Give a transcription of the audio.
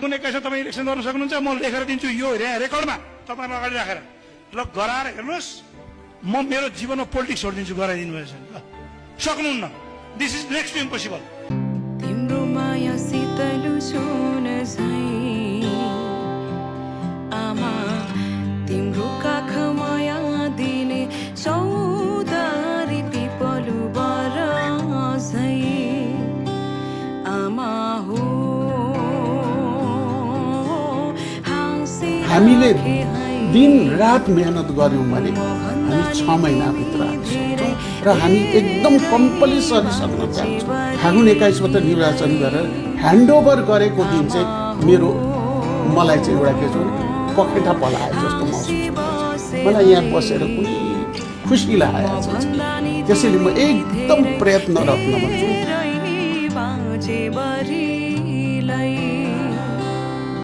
फागुन 21 तपाईँ इलेक्सन गर्न सक्नुहुन्छ, म लेखेर दिन्छु यो रेकर्डमा तपाईँलाई अगाडि राखेर, ल गराएर हेर्नुहोस्, म मेरो जीवनमा पोलिटिक्स छोडिदिन्छु गराइदिनु भएछ नि। ल सक्नुहुन्न, this is next to impossible. तिम्रो माया शीतल सुन झै आमा, तिम्रो काख माया दिने सौदारी पिपलु बर झै आमा हो। हामीले दिन रात मेहनत गर्यौँ भने हामी 6 महिनाभित्र सक्छौँ र हामी एकदम कम्पलसरी सक्न चाहन्छौँ। फागुन 21बाट निर्वाचन गरेर ह्यान्डओभर गरेको दिन चाहिँ मलाई चाहिँ एउटा के छ भने पखेटा पलाए जस्तो महसुस हुन्छ। मलाई यहाँ बसेर कुनै खुसी लागेको छ, त्यसैले म एकदम प्रयत्नरत छु।